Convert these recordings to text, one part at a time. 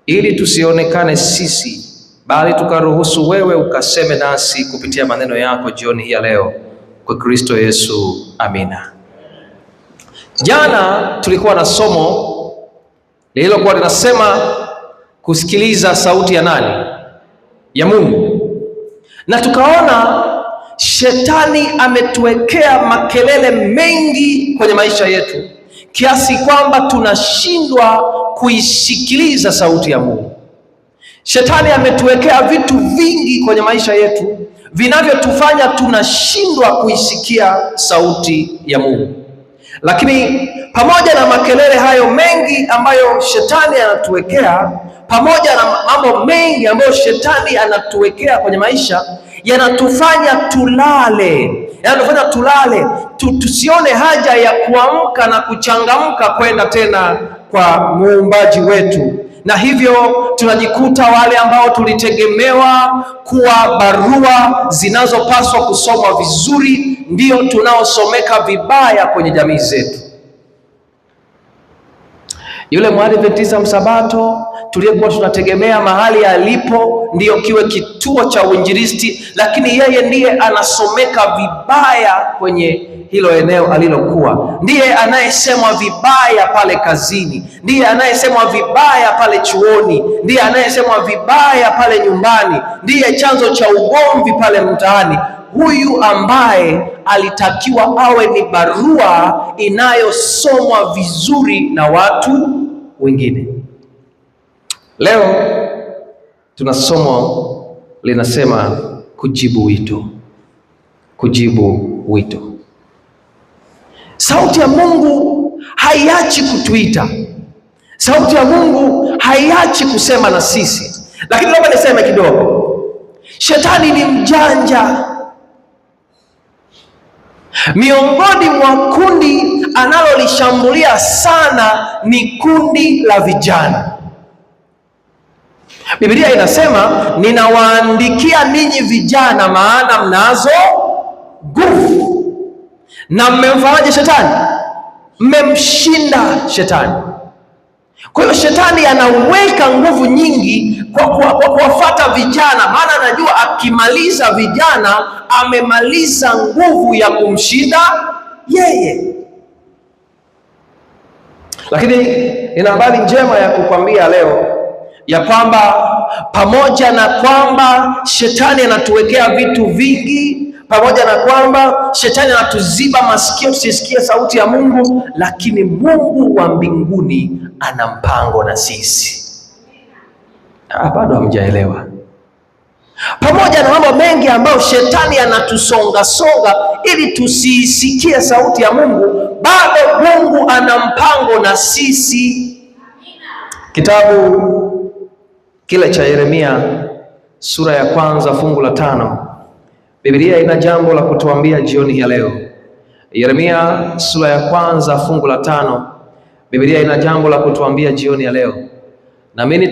ili tusionekane sisi, bali tukaruhusu wewe ukaseme nasi kupitia maneno yako jioni hii ya leo, kwa Kristo Yesu, amina. Jana tulikuwa na somo lililokuwa linasema kusikiliza sauti ya nani? Ya Mungu. Na tukaona shetani ametuwekea makelele mengi kwenye maisha yetu kiasi kwamba tunashindwa kuisikiliza sauti ya Mungu. Shetani ametuwekea vitu vingi kwenye maisha yetu vinavyotufanya tunashindwa kuisikia sauti ya Mungu. Lakini pamoja na makelele hayo mengi ambayo shetani anatuwekea, pamoja na mambo mengi ambayo shetani anatuwekea kwenye maisha, yanatufanya tulale, yanatufanya tulale, tusione haja ya kuamka na kuchangamka kwenda tena kwa muumbaji wetu, na hivyo tunajikuta wale ambao tulitegemewa kuwa barua zinazopaswa kusomwa vizuri ndio tunaosomeka vibaya kwenye jamii zetu. Yule Mwadventista Msabato tuliyekuwa tunategemea mahali alipo ndiyo kiwe kituo cha uinjilisti, lakini yeye ndiye anasomeka vibaya kwenye hilo eneo alilokuwa, ndiye anayesemwa vibaya pale kazini, ndiye anayesemwa vibaya pale chuoni, ndiye anayesemwa vibaya pale nyumbani, ndiye chanzo cha ugomvi pale mtaani. Huyu ambaye alitakiwa awe ni barua inayosomwa vizuri na watu wengine. Leo tuna somo linasema kujibu wito, kujibu wito. Sauti ya Mungu haiachi kutuita, sauti ya Mungu haiachi kusema na sisi. Lakini naomba niseme kidogo, shetani ni mjanja. Miongoni mwa kundi analolishambulia sana ni kundi la vijana. Biblia inasema, ninawaandikia ninyi vijana, maana mnazo nguvu na mmemfanyaje shetani? Mmemshinda shetani. Kwa hiyo shetani anaweka nguvu nyingi kwa kuwafuata vijana, maana anajua akimaliza vijana amemaliza nguvu ya kumshinda yeye. Lakini nina habari njema ya kukwambia leo ya kwamba pamoja na kwamba shetani anatuwekea vitu vingi, pamoja na kwamba shetani anatuziba masikio tusisikie sauti ya Mungu, lakini Mungu wa mbinguni ana mpango na sisi. Bado hamjaelewa. Pamoja na mambo mengi ambayo shetani anatusonga songa ili tusiisikie sauti ya Mungu, bado Mungu ana mpango na sisi. Kitabu kile cha Yeremia sura ya 1 fungu la 5, Biblia ina jambo la kutuambia jioni ya leo. Yeremia sura ya 1 fungu la 5, Biblia ina jambo la kutuambia jioni ya leo. Naamini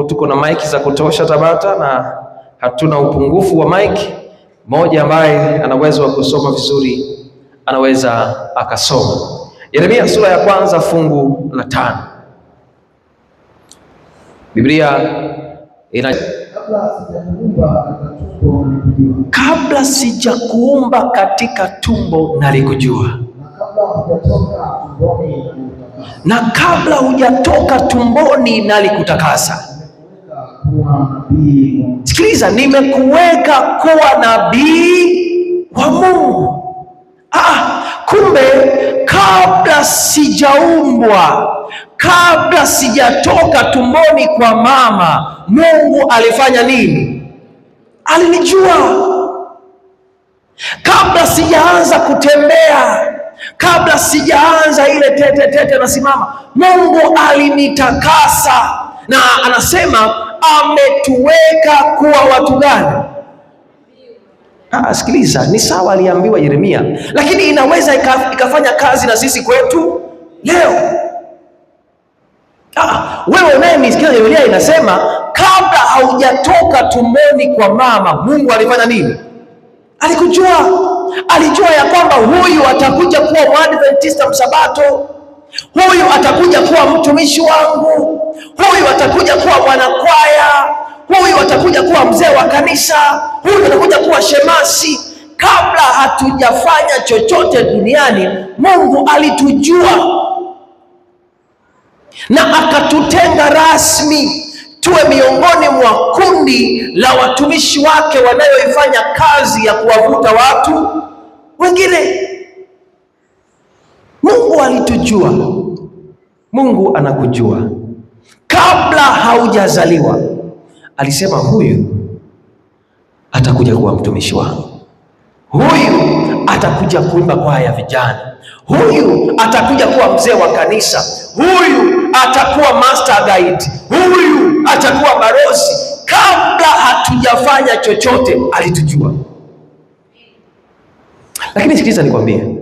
tuko na maiki za kutosha Tabata, na hatuna upungufu wa maiki. Mmoja ambaye ana uwezo wa kusoma vizuri anaweza akasoma. Yeremia sura ya 1 fungu la 5. Biblia ina kabla sijakuumba katika tumbo nalikujua, na kabla hujatoka tumboni nalikutakasa. Sikiliza, nimekuweka kuwa nabii wa Mungu. Kumbe kabla sijaumbwa, kabla sijatoka tumboni kwa mama, Mungu alifanya nini? Alinijua. Kabla sijaanza kutembea, kabla sijaanza ile tete tete nasimama, Mungu alinitakasa. Na anasema ametuweka kuwa watu gani? Sikiliza, ni sawa aliambiwa Yeremia, lakini inaweza ikafanya kazi na sisi kwetu leo. Wewe unayenisikia, Biblia inasema kabla haujatoka tumboni kwa mama, Mungu alifanya nini? Alikujua. Alijua ya kwamba huyu atakuja kuwa Mwadventista Msabato, huyu atakuja kuwa mtumishi wangu, huyu atakuja atakuja kuwa mwanakwaya, huyu atakuja kuwa mzee wa kanisa, huyu atakuja kuwa shemasi. Kabla hatujafanya chochote duniani, Mungu alitujua na akatutenga rasmi tuwe miongoni mwa kundi la watumishi wake wanayoifanya kazi ya kuwavuta watu wengine. Mungu alitujua. Mungu anakujua kabla haujazaliwa. Alisema huyu atakuja kuwa mtumishi wangu, huyu atakuja kuimba kwaya ya vijana, huyu atakuja kuwa mzee wa kanisa, huyu atakuwa master guide, huyu atakuwa balozi. Kabla hatujafanya chochote alitujua. Lakini sikiliza nikwambie,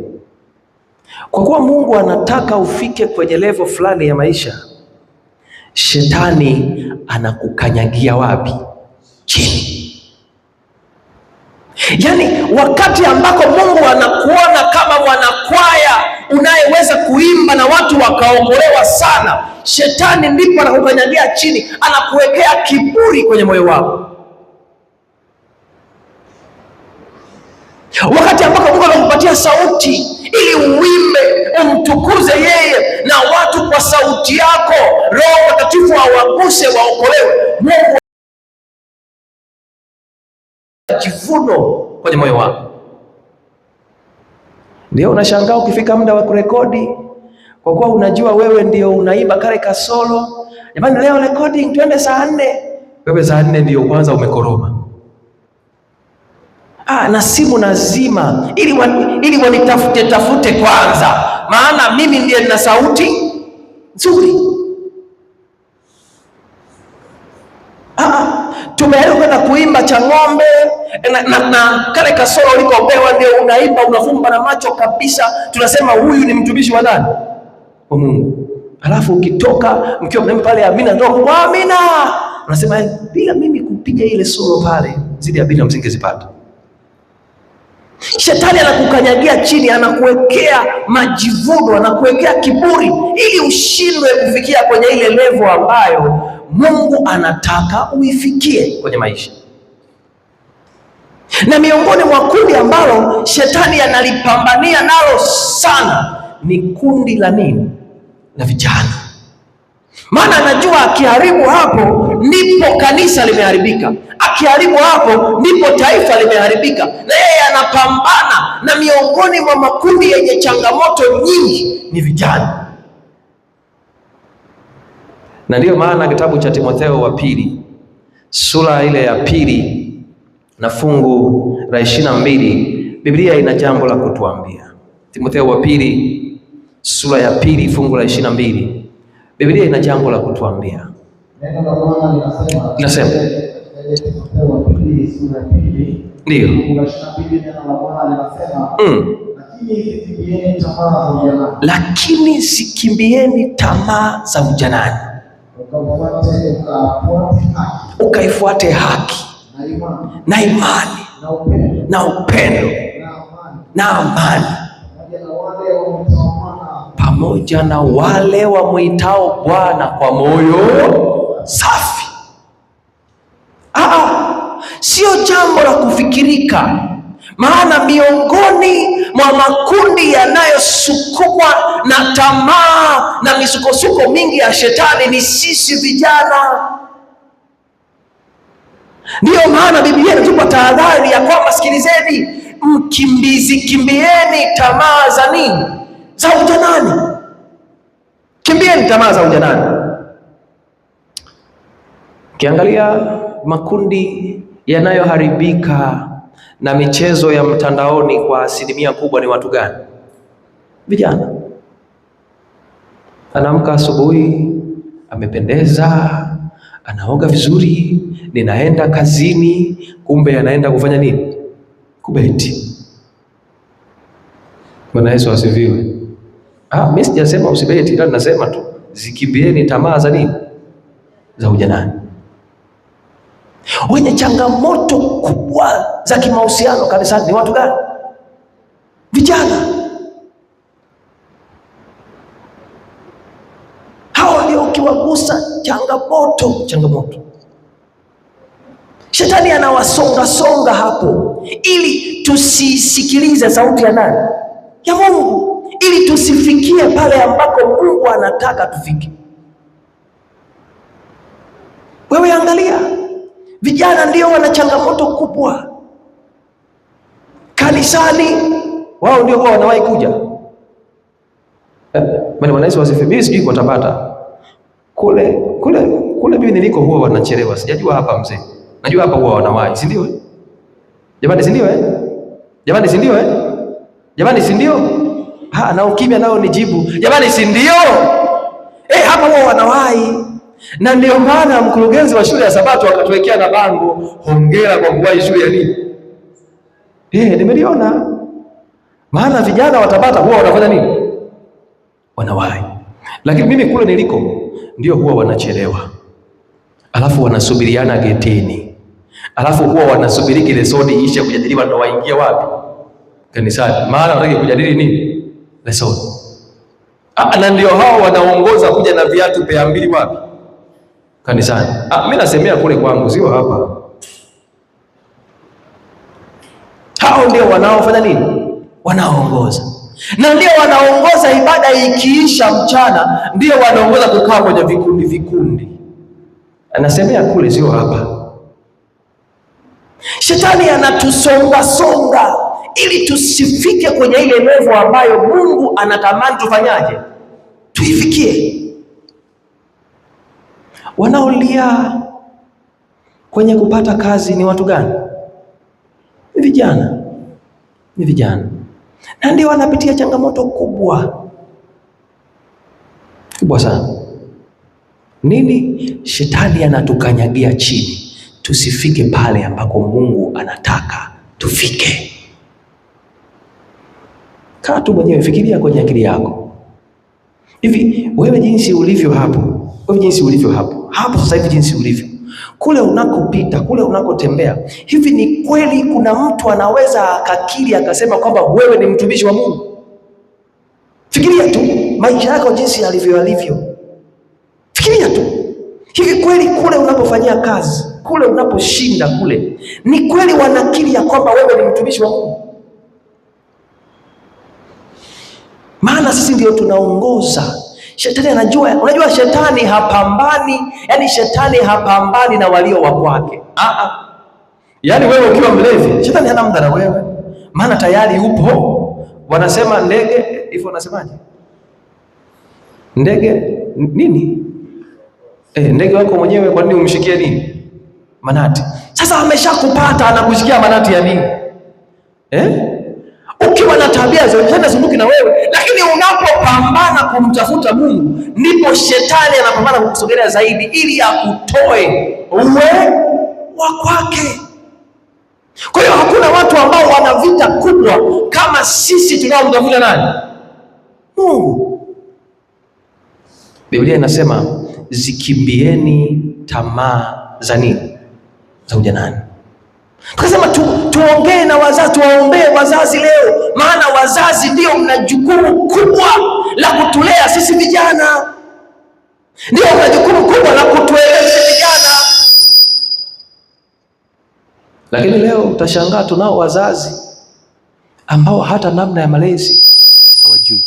kwa kuwa Mungu anataka ufike kwenye level fulani ya maisha, shetani anakukanyagia wapi? Chini. Yaani wakati ambako Mungu anakuona kama mwanakwaya unayeweza kuimba na watu wakaokolewa sana, shetani ndipo anakukanyagia chini, anakuwekea kiburi kwenye moyo wako. Wakati ambako Mungu anakupatia sauti ili uimbe, umtukuze yeye na watu kwa sauti yako, Roho Mtakatifu awaguse waokolewe, Mungu jivuno kwenye moyo wako. Ndio unashangaa ukifika muda wa kurekodi, kwa kuwa unajua wewe ndio unaimba kale kasolo. Jamani, leo recording twende saa 4. Wewe saa 4 ndio kwanza umekoroma. Na simu nazima ili wanitafute tafute kwanza, maana mimi ndiye nina sauti nzuri. Tumeenda kwenda kuimba cha ng'ombe na kale kasoro ulikopewa ndio unaimba, unafumba na macho kabisa. Tunasema huyu ni mtumishi wa nani? Wa Mungu. Alafu ukitoka mkiwa mnaimba pale amina, ndio kwa amina, unasema bila mimi kupiga ile solo pale zile amina msingezipata. Shetani anakukanyagia chini, anakuwekea majivuno, anakuwekea kiburi ili ushindwe kufikia kwenye ile level ambayo Mungu anataka uifikie kwenye maisha. Na miongoni mwa kundi ambalo shetani analipambania nalo sana ni kundi la nini? La vijana. Maana anajua akiharibu hapo ndipo kanisa limeharibika, akiharibu hapo ndipo taifa limeharibika. Na yeye anapambana na miongoni mwa makundi yenye changamoto nyingi ni vijana. Na ndiyo maana kitabu cha Timotheo wa pili sura ile ya 2 na fungu la 22, Biblia ina jambo la kutuambia. Timotheo wa pili sura ya 2 fungu la 22, Biblia ina jambo la kutuambia. Neno la Bwana linasema, Linasema. Timotheo wa pili sura ya 2 Ndiyo. fungu la 22, neno la Bwana linasema, lakini zikimbieni tamaa za ujanani. Lakini zikimbieni tamaa za ujanani, Ukaifuate haki ukaifuate haki na imani na imani na upendo na upendo na amani, na amani, pamoja na wale wamwitao Bwana pamoja na wale wamwitao Bwana kwa moyo safi. Sio jambo la kufikirika, maana miongoni mwa makundi yanayosukumwa na tamaa na misukosuko mingi ya shetani ni sisi vijana. Ndiyo maana Biblia inatupa tahadhari ya kwamba sikilizeni, mkimbizi kimbieni tamaa za nini? Za ujanani. Kimbieni tamaa za ujanani. Ukiangalia makundi yanayoharibika na michezo ya mtandaoni kwa asilimia kubwa ni watu gani? Vijana. Anaamka asubuhi, amependeza, anaoga vizuri, ninaenda kazini, kumbe anaenda kufanya nini? Kubeti. Bwana Yesu asifiwe. Mimi sijasema usibeti, ila nasema tu zikimbieni tamaa za nini? Za ujanani. Wenye changamoto kubwa za kimahusiano kanisani ni watu gani? Vijana. Hao ndio ukiwagusa Changamoto, changamoto. Shetani anawasonga songa hapo ili tusisikilize sauti ya nani? Ya Mungu, ili tusifikie pale ambako Mungu anataka tufike. Wewe angalia, vijana ndio wana changamoto kubwa kanisani, wao ndio huwa wanawahi kuja. Bwana Yesu asifiwe. Sijui kwa Tabata kule kule kule mimi niliko huwa wanachelewa, sijajua hapa mzee. Najua hapa huwa wanawahi, si ndio? Jamani, si ndio eh? Jamani, si ndio eh? Jamani, si ndio? Ha, na ukimya nao nijibu. Jamani, si ndio? Hapa huwa wanawahi. Na ndio maana mkurugenzi wa shule ya Sabato akatuwekea na bango, hongera kwa kuwahi shule ya nini? Nimeliona. Maana vijana wa Tabata huwa wanafanya nini? Wanawahi. Lakini mimi kule niliko ndio huwa wanachelewa. Alafu wanasubiriana getini. Alafu huwa wanasubiri lesoni ishe kujadiliwa ndio waingie wapi? Kanisani. Maana wanataka kujadili nini? Lesoni. Na ndio hao wanaongoza kuja na viatu pea mbili wapi? Kanisani. Mimi nasemea kule kwangu, sio hapa. Hao ndio wanaofanya nini? Wanaongoza. Na ndio wanaongoza ibada ikiisha mchana, ndio wanaongoza kukaa kwenye vikundi vikundi. Anasemea kule, sio hapa. Shetani anatusonga songa ili tusifike kwenye ile level ambayo Mungu anatamani tufanyaje? Tuifikie. Wanaolia kwenye kupata kazi ni watu gani? Ni vijana. Ni vijana. Na ndio wanapitia changamoto kubwa. Kubwa sana. Nini? Shetani anatukanyagia chini tusifike pale ambako Mungu anataka tufike. Kaa tu mwenyewe, fikiria kwenye akili yako. Hivi wewe jinsi ulivyo hapo, wewe jinsi ulivyo hapo, hapo sasa hivi jinsi ulivyo, kule unakopita, kule unakotembea, hivi ni kweli kuna mtu anaweza akakiri akasema kwamba wewe ni mtumishi wa Mungu? Fikiria tu maisha yako jinsi yalivyo alivyo. Fikiria tu. Hivi kweli kule unapofanyia kazi, kule unaposhinda kule, ni kweli wanakiri ya kwamba wewe ni mtumishi wa Mungu? Maana sisi ndio tunaongoza. Shetani anajua, unajua shetani hapambani, yani shetani hapambani na walio wa kwake. Yaani wewe ukiwa mlevi, shetani hana muda na wewe. Maana tayari upo. Wanasema ndege, hivyo wanasemaje? Ndege nini? Ndege wako mwenyewe kwa nini umshikie nini? Manati. Sasa ameshakupata, anakushikia manati ya nini? Ukiwa na tabia za shetani asumbuki na wewe, lakini unapopambana kumtafuta Mungu ndipo shetani anapambana kukusogelea zaidi ili akutoe uwe wa kwake. Kwa hiyo hakuna watu ambao wana vita kubwa kama sisi tunaomtafuta nani? Mungu. Biblia inasema zikimbieni tamaa za nini? Za ujanani. Tukasema tuongee na wazazi, tuwaombee wazazi leo, maana wazazi ndio mna jukumu kubwa la kutulea sisi vijana. Ndio mna jukumu kubwa la kutueleza vijana. Lakini leo utashangaa tunao wazazi ambao hata namna ya malezi hawajui.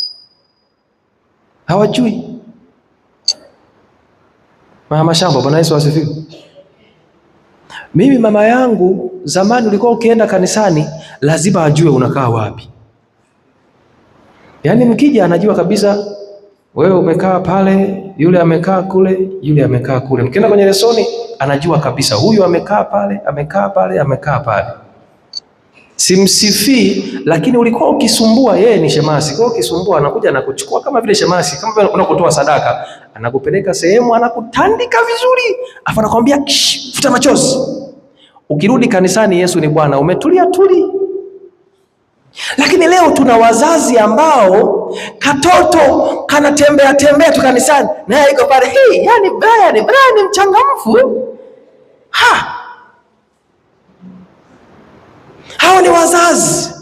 Hawajui. Mama shamba, Bwana Yesu asifiwe. Mimi mama yangu zamani ulikuwa ukienda kanisani lazima ajue unakaa wapi. Yaani mkija anajua kabisa wewe umekaa pale, yule amekaa kule, yule amekaa kule. Mkienda kwenye lesoni anajua kabisa huyu amekaa pale, amekaa pale, amekaa pale. Simsifii, lakini ulikuwa ukisumbua, yeye ni shemasi. Kwa ukisumbua anakuja anakuchukua kama vile shemasi, kama vile unakotoa sadaka, anakupeleka sehemu, anakutandika vizuri, afa anakuambia futa machozi. Ukirudi kanisani Yesu ni Bwana, umetulia tuli. Lakini leo tuna wazazi ambao katoto kanatembea tembea tu kanisani, naye yuko pale, hey, yani Brian mchangamfu. Ha! Hao ni wazazi.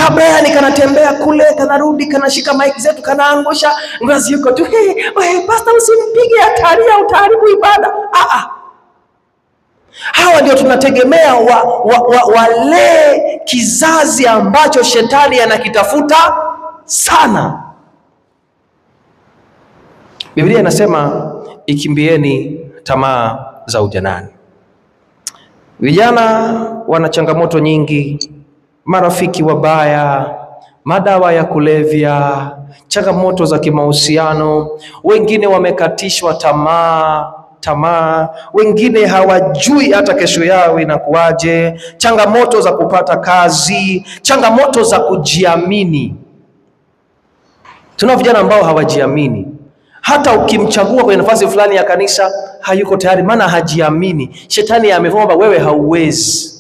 Kabla kanatembea kule, kanarudi, kanashika maiki zetu, kanaangusha ngazi, yuko tu hey, hey, pastor usimpige, atalia, utaharibu ibada. Hawa ndio tunategemea walee kizazi ambacho shetani anakitafuta sana. Biblia inasema ikimbieni tamaa za ujanani. Vijana wana changamoto nyingi, marafiki wabaya, madawa ya kulevya, changamoto za kimahusiano, wengine wamekatishwa tamaa, wengine hawajui hata kesho yao inakuwaje, changamoto za kupata kazi, changamoto za kujiamini. Tunao vijana ambao hawajiamini. Hata ukimchagua kwenye nafasi fulani ya kanisa hayuko tayari, maana hajiamini. Shetani amevomba wewe hauwezi.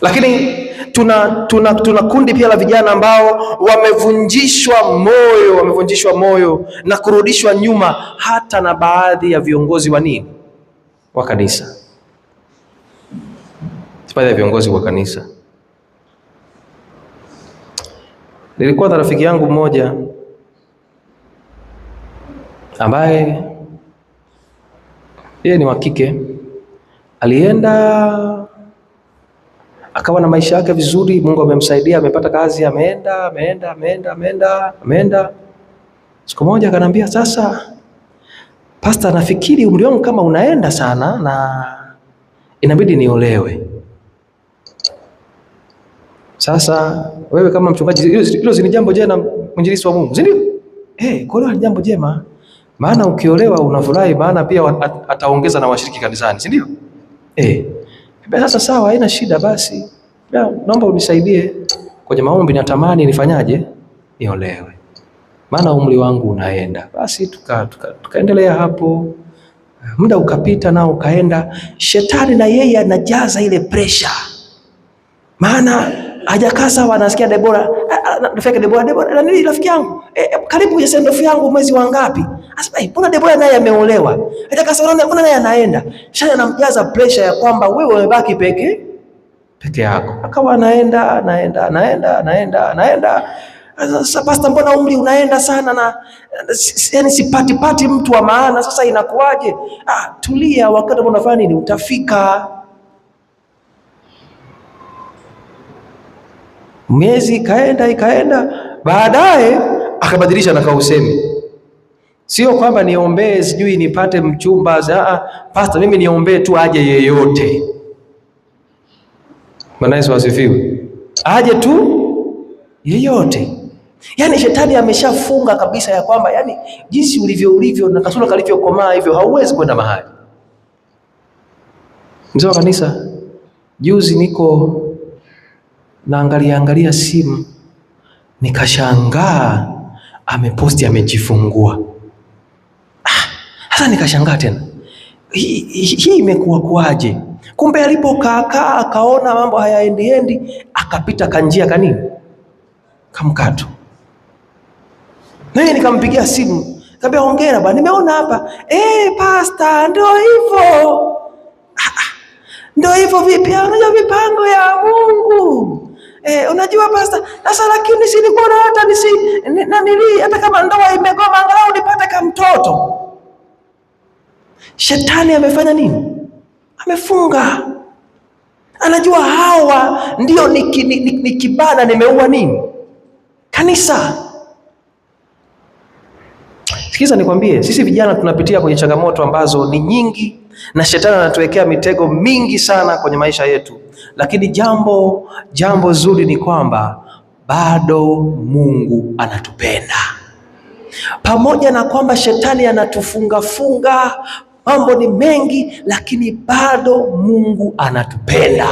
Lakini tuna kundi pia la vijana ambao wamevunjishwa moyo na kurudishwa nyuma hata na baadhi ya viongozi wa nini? Wa kanisa. Baadhi ya viongozi wa kanisa. Nilikuwa na rafiki yangu mmoja ambaye yeye ni wa kike, alienda akawa na maisha yake vizuri, Mungu amemsaidia, amepata kazi, ameenda. Siku moja akaniambia, sasa pastor, nafikiri umri wangu kama unaenda sana na inabidi niolewe. Sasa wewe kama mchungaji, hilo si jambo jema, mwinjilisti wa Mungu, si ndio? Kuolewa ni jambo jema. Maana ukiolewa unafurahi, maana pia ataongeza na washiriki kanisani, si ndio? Sasa sawa, haina shida basi. Naomba unisaidie kwenye maombi, natamani nifanyaje? Niolewe. Maana umri wangu unaenda. Basi tukaendelea hapo. Muda ukapita nao ukaenda. Shetani na yeye anajaza ile pressure. Maana hajakaa sawa, anasikia Debora, rafiki Debora, nini rafiki yangu? Karibu ya sendofu yangu mwezi wa ngapi? Asema, mbona Debora naye ameolewa? Hajakaa sawa, mbona naye anaenda? Shetani anamjaza pressure ya kwamba wewe umebaki peke yako. Akawa anaenda. Sasa pastor, mbona umri unaenda sana na yani sipati mtu wa maana, sasa inakuwaje? Tulia, wakati unafanya nini utafika. Miezi ikaenda, baadaye akabadilisha na kausemi. Sio kwamba niombee sijui nipate mchumba, pastor mimi niombee tu aje yeyote. Bwana Yesu asifiwe. Aje tu yeyote. Yaani shetani ameshafunga kabisa ya kwamba yani jinsi ulivyo na kasura kalivyokomaa hivyo hauwezi kwenda mahali. Mzee wa kanisa, juzi niko naangalia simu, nikashangaa ameposti amejifungua. Sasa nikashangaa tena, hii imekuwa kuaje? Kumbe alipokaa akaona mambo hayaendi, akapita kanjia kanini kamkato. Naye nikampigia simu, nikamwambia hongera bwana, nimeona hapa. Pastor, ndio hivyo. Ndio hivyo vipi? Unajua mipango ya Mungu. Unajua pastor, sasa lakini si nilikuwa hata hata kama ndoa imegoma angalau nipate kama mtoto. Shetani amefanya nini? Amefunga. Anajua hawa ndio nikibana nimeua nini? Kanisa. Sikiza nikwambie, sisi vijana tunapitia kwenye changamoto ambazo ni nyingi na shetani anatuwekea mitego mingi sana kwenye maisha yetu. Lakini jambo zuri ni kwamba bado Mungu anatupenda. Pamoja na kwamba shetani anatufunga funga, mambo ni mengi, lakini bado Mungu anatupenda.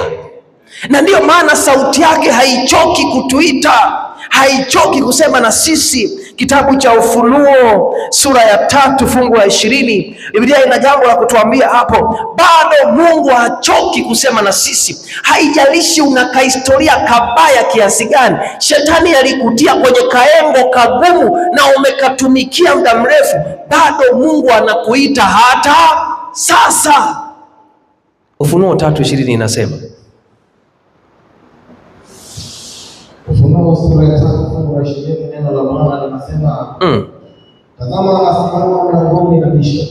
Na ndiyo maana sauti yake haichoki kutuita, haichoki kusema na sisi. Kitabu cha Ufunuo sura ya 3 fungu la 20, Biblia ina jambo la kutuambia hapo. Bado Mungu hachoki kusema na sisi. Haijalishi una kahistoria kabaya kiasi gani, shetani alikutia kwenye kaengo kagumu na umekatumikia muda mrefu, bado Mungu anakuita hata sasa. Ufunuo 3:20 inasema, linasema, tazama nasimama mlangoni nabisha.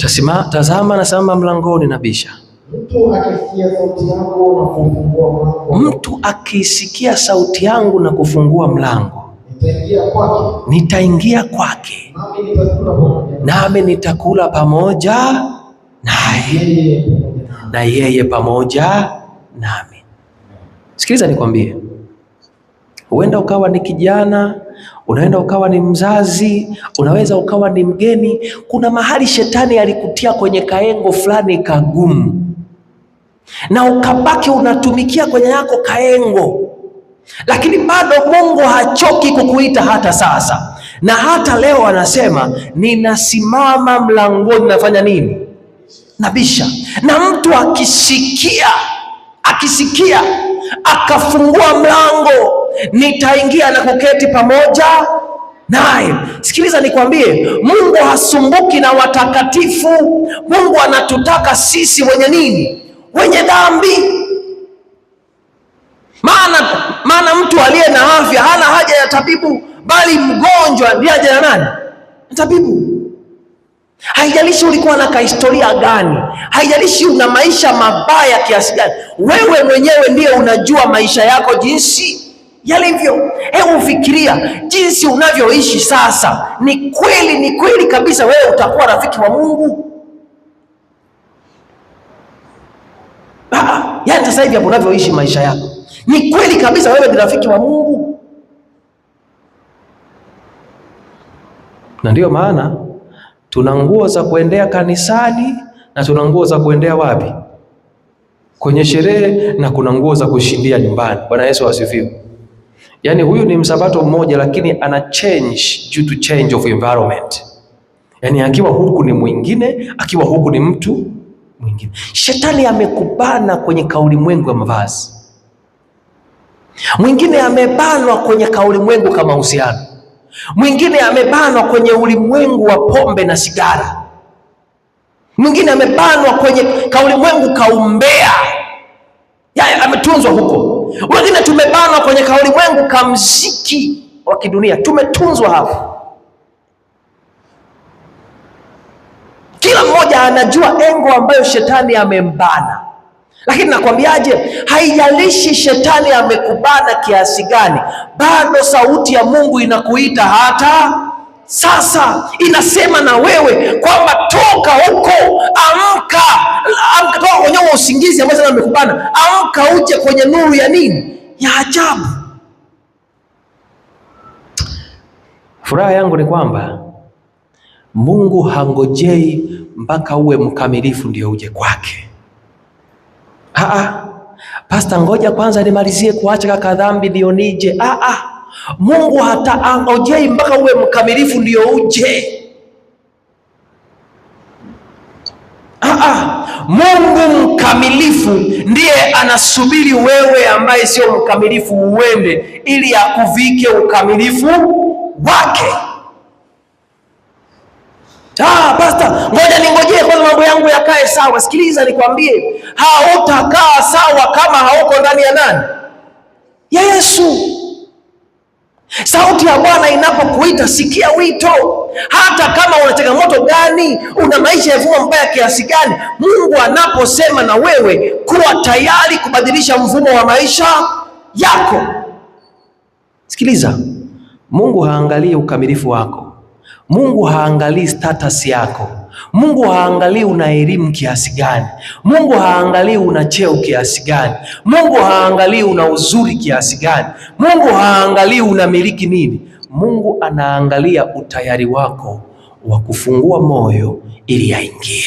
Tazama nasimama mlangoni nabisha. Mtu akisikia sauti yangu na kufungua mlango. Mtu akisikia sauti yangu na kufungua mlango, nitaingia kwake. Nitaingia kwake. Nami nitakula pamoja Nami nitakula pamoja naye. Na yeye pamoja nami. Sikiliza nikwambie. Huenda ukawa ni kijana, unaenda ukawa ni mzazi, unaweza ukawa ni mgeni. Kuna mahali shetani alikutia kwenye kaengo fulani kagumu, na ukabaki unatumikia kwenye yako kaengo, lakini bado Mungu hachoki kukuita hata sasa. Na hata leo anasema ninasimama mlangoni nafanya nini? Nabisha. Na mtu akisikia akafungua mlango, nitaingia na kuketi pamoja naye. Sikiliza nikwambie, Mungu hasumbuki na watakatifu. Mungu anatutaka sisi wenye nini? Wenye dhambi. Maana mtu aliye na afya hana haja ya tabibu, bali mgonjwa ndiye haja ya nani? Tabibu. Haijalishi ulikuwa na kahistoria gani, haijalishi una maisha mabaya kiasi gani, wewe mwenyewe ndiye unajua maisha yako jinsi yalivyo. Hebu fikiria jinsi unavyoishi sasa. Ni kweli kabisa wewe utakuwa rafiki wa Mungu? Yaani sasa hivi hapo unavyoishi maisha yako, ni kweli kabisa wewe ni rafiki wa Mungu? Na ndiyo maana tuna nguo za kuendea kanisani na tuna nguo za kuendea wapi? Kwenye sherehe, na kuna nguo za kushindia nyumbani. Bwana Yesu asifiwe. Yaani huyu ni msabato mmoja, lakini ana change due to change of environment. Yaani akiwa huku ni mwingine, akiwa huku ni mtu mwingine. Shetani amekubana kwenye kaulimwengu ya mavazi. Mwingine amebanwa kwenye kaulimwengu kama mahusiano. Mwingine amebanwa kwenye ulimwengu wa pombe na sigara. Mwingine amebanwa kwenye kaulimwengu kaumbea. Yaani ametunzwa huko. Wengine tumebanwa kwenye kaulimwengu kamziki wa kidunia. Tumetunzwa hapo. Kila mmoja anajua engo ambayo shetani amembana. Lakini nakwambiaje, haijalishi shetani amekubana kiasi gani, bado sauti ya Mungu inakuita hata sasa. Inasema na wewe kwamba toka huko, amka, amka toka kwenye usingizi ambao shetani amekubana, amka uje kwenye nuru ya nini? Ya ajabu. Furaha yangu ni kwamba Mungu hangojei mpaka uwe mkamilifu ndio uje kwake. Pastor, ngoja kwanza nimalizie kuacha kaka dhambi ndio nije. Mungu hata angojei mpaka uwe mkamilifu ndio uje. Mungu mkamilifu ndiye anasubiri wewe ambaye sio mkamilifu uende ili akuvike ukamilifu wake. Pastor, ngoja ningojee kwanza mambo yangu yakae sawa. Sikiliza nikwambie, hautakaa sawa kama hauko ndani ya nani? Ya Yesu. Sauti ya Bwana inapokuita, sikia wito. Hata kama una changamoto gani, una maisha ya mfumo mbaya kiasi gani, Mungu anaposema na wewe, kuwa tayari kubadilisha mfumo wa maisha yako. Sikiliza, Mungu haangalii ukamilifu wako. Mungu haangalii status yako. Mungu haangalii una elimu kiasi gani. Mungu haangalii una cheo kiasi gani. Mungu haangalii una uzuri kiasi gani. Mungu haangalii unamiliki nini. Mungu anaangalia utayari wako wa kufungua moyo ili aingie.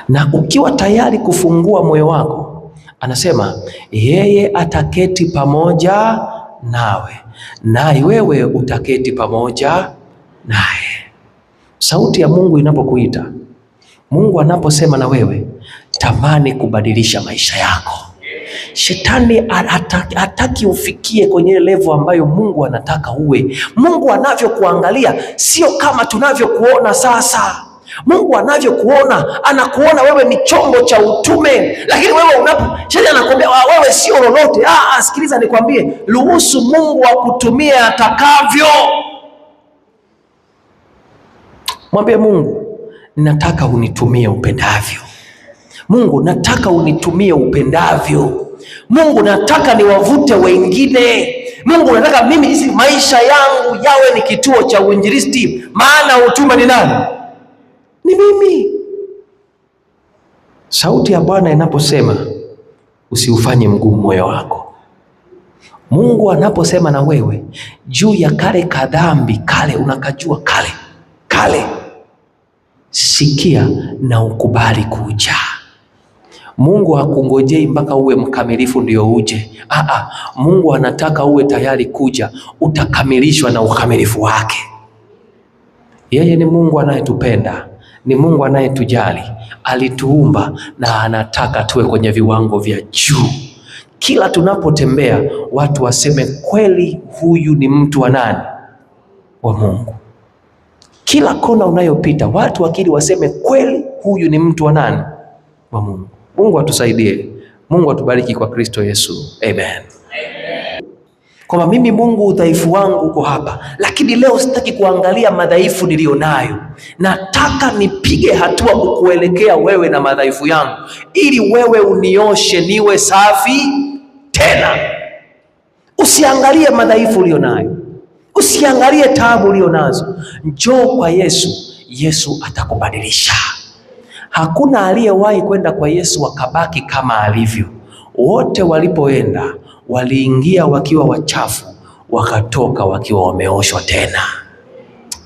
Na ukiwa tayari kufungua moyo wako, anasema yeye ataketi pamoja nawe, naye wewe utaketi pamoja naye. Sauti ya Mungu inapokuita, Mungu anaposema na wewe, tamani kubadilisha maisha yako. Shetani hataki ufikie kwenye level ambayo Mungu anataka uwe. Mungu anavyokuangalia sio kama tunavyokuona sasa. Mungu anavyokuona, anakuona wewe ni chombo cha utume, lakini wewe unapo shetani anakuambia wewe sio lolote. Sikiliza nikwambie, ruhusu Mungu akutumie atakavyo. Mwambie Mungu, nataka unitumie upendavyo. Mungu, nataka unitumie upendavyo. Mungu, nataka niwavute wengine. Mungu, nataka mimi hizi maisha yangu yawe ni kituo cha uinjilisti, maana utume ni nani? Ni mimi. Sauti ya Bwana inaposema, usiufanye mgumu moyo wako. Mungu anaposema na wewe juu ya kale kadhambi kale unakajua kale kale, sikia na ukubali kuja. Mungu hakungojei mpaka uwe mkamilifu ndio uje. Mungu anataka uwe tayari kuja, utakamilishwa na ukamilifu wake. Yeye ni Mungu anayetupenda, ni Mungu anayetujali, alituumba na anataka tuwe kwenye viwango vya juu. Kila tunapotembea watu waseme kweli, huyu ni mtu wa nani? Wa Mungu. Kila kona unayopita watu wakili waseme kweli, huyu ni mtu wa nani? Wa Mungu. Mungu atusaidie. Mungu atubariki kwa Kristo Yesu. Amen. Kwamba mimi Mungu udhaifu wangu uko hapa, lakini leo sitaki kuangalia madhaifu nilionayo. Nataka nipige hatua kukuelekea wewe na madhaifu yangu, ili wewe unioshe niwe safi tena. Usiangalie madhaifu ulionayo, usiangalie taabu ulionazo. Njoo kwa Yesu, Yesu atakubadilisha. Hakuna aliyewahi kwenda kwa Yesu akabaki kama alivyo. Wote walipoenda waliingia wakiwa wachafu, wakatoka wakiwa wameoshwa tena.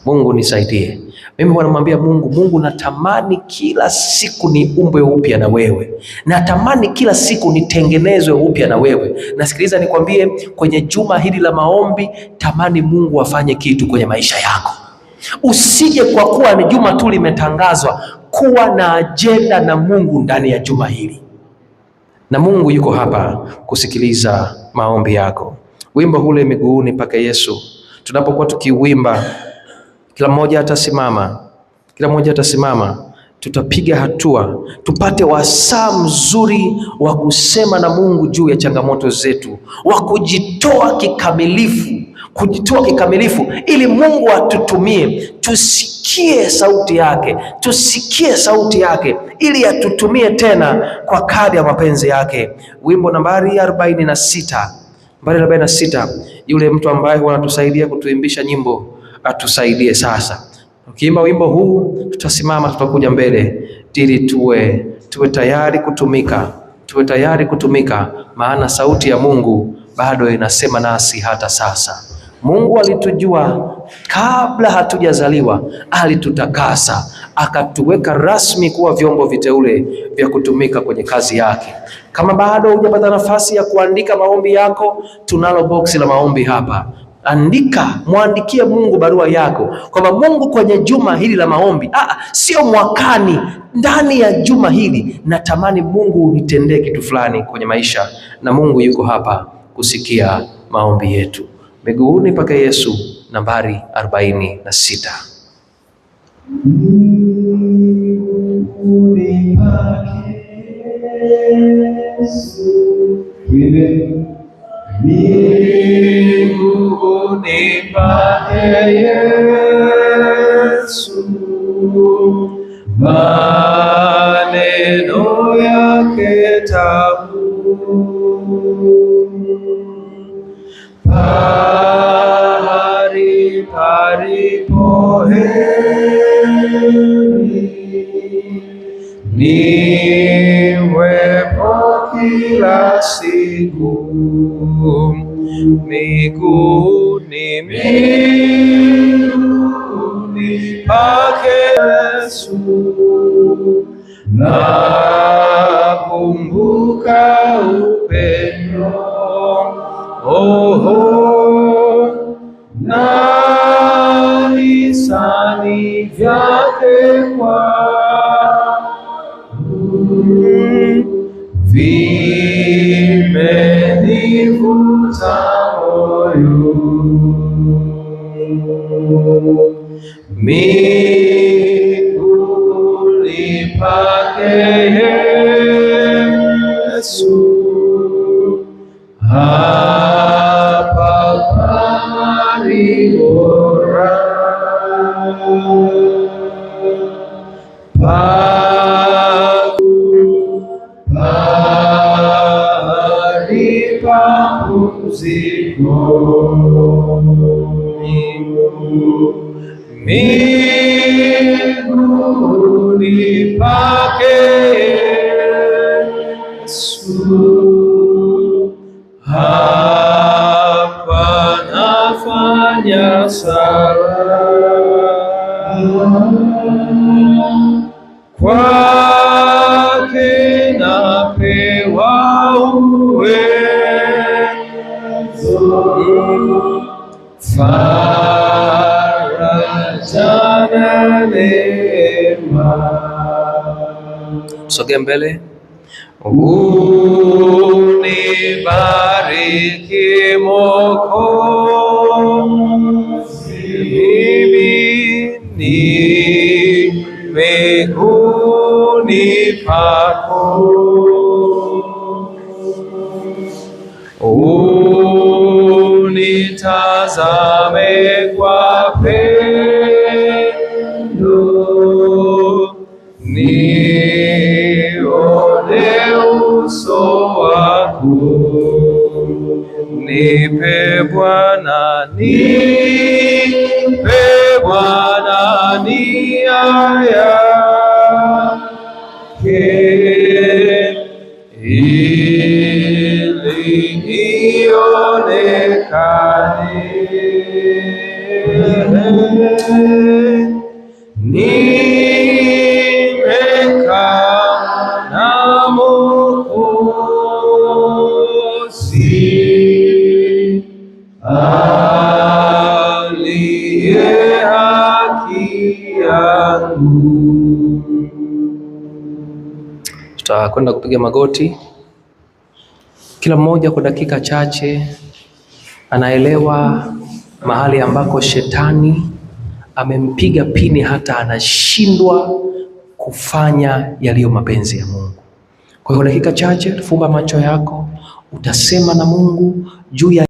Mungu nisaidie. Mimi namwambia Mungu, Mungu natamani kila siku niumbwe upya na wewe. Natamani kila siku nitengenezwe upya na wewe. Nasikiliza nikwambie, kwenye juma hili la maombi, tamani Mungu afanye kitu kwenye maisha yako. Usije kwa kuwa ni juma tu limetangazwa, kuwa na ajenda na Mungu ndani ya juma hili. Na Mungu yuko hapa kusikiliza maombi yako. Wimbo ule miguuni pake Yesu, tunapokuwa tukiuimba, kila mmoja atasimama, kila mmoja atasimama, tutapiga hatua, tupate wasaa mzuri wa kusema na Mungu juu ya changamoto zetu, wa kujitoa kikamilifu, kujitoa kikamilifu ili Mungu atutumie, tusikie sauti yake, tusikie sauti yake ili atutumie tena kwa kadri ya mapenzi yake. Wimbo nambari 46, nambari 46, yule mtu ambaye huwa anatusaidia kutuimbisha nyimbo atusaidie sasa. Ukiimba wimbo huu tutasimama, tutakuja mbele ili tuwe tayari kutumika, tuwe tayari kutumika, maana sauti ya Mungu bado inasema nasi hata sasa. Mungu alitujua kabla hatujazaliwa, alitutakasa, akatuweka rasmi kuwa vyombo viteule vya kutumika kwenye kazi yake. Kama bado hujapata nafasi ya kuandika maombi yako, tunalo boksi la maombi hapa. Andika, muandikie Mungu barua yako kwamba Mungu, kwenye juma hili la maombi, sio mwakani, ndani ya juma hili natamani Mungu unitendee kitu fulani kwenye maisha, na Mungu yuko hapa kusikia maombi yetu. Miguuni pake Yesu, nambari 46. Miguuni pake Yesu, miguuni pake Yesu, maneno yake tamu, pahali palipo heri, niwepo kila siku, miguuni miguuni pake Yesu, nakumbuka upendo, oho, na hisani vyake kwangu, vimenivuta moyo, miguuni Pake Yesu, hapa pahali bora pa pahali pa pumziko, miguuni pake Yesu, hapa nafanya sala, kwake napewa uwezo, faraja na neema. Sogea mbele. Unibariki Mwokozi, mimi ni miguuni pako. Unitazame kwa pendo, nione uso wako. Nipe Bwana, nipe Bwana nia yake, ili ionekane. Nimekaa na Mwokozi aliye haki yangu. Tutakwenda kupiga magoti, kila mmoja kwa dakika chache anaelewa mahali ambako shetani amempiga pini hata anashindwa kufanya yaliyo mapenzi ya Mungu. Kwa hiyo dakika chache, fumba macho yako, utasema na Mungu juu ya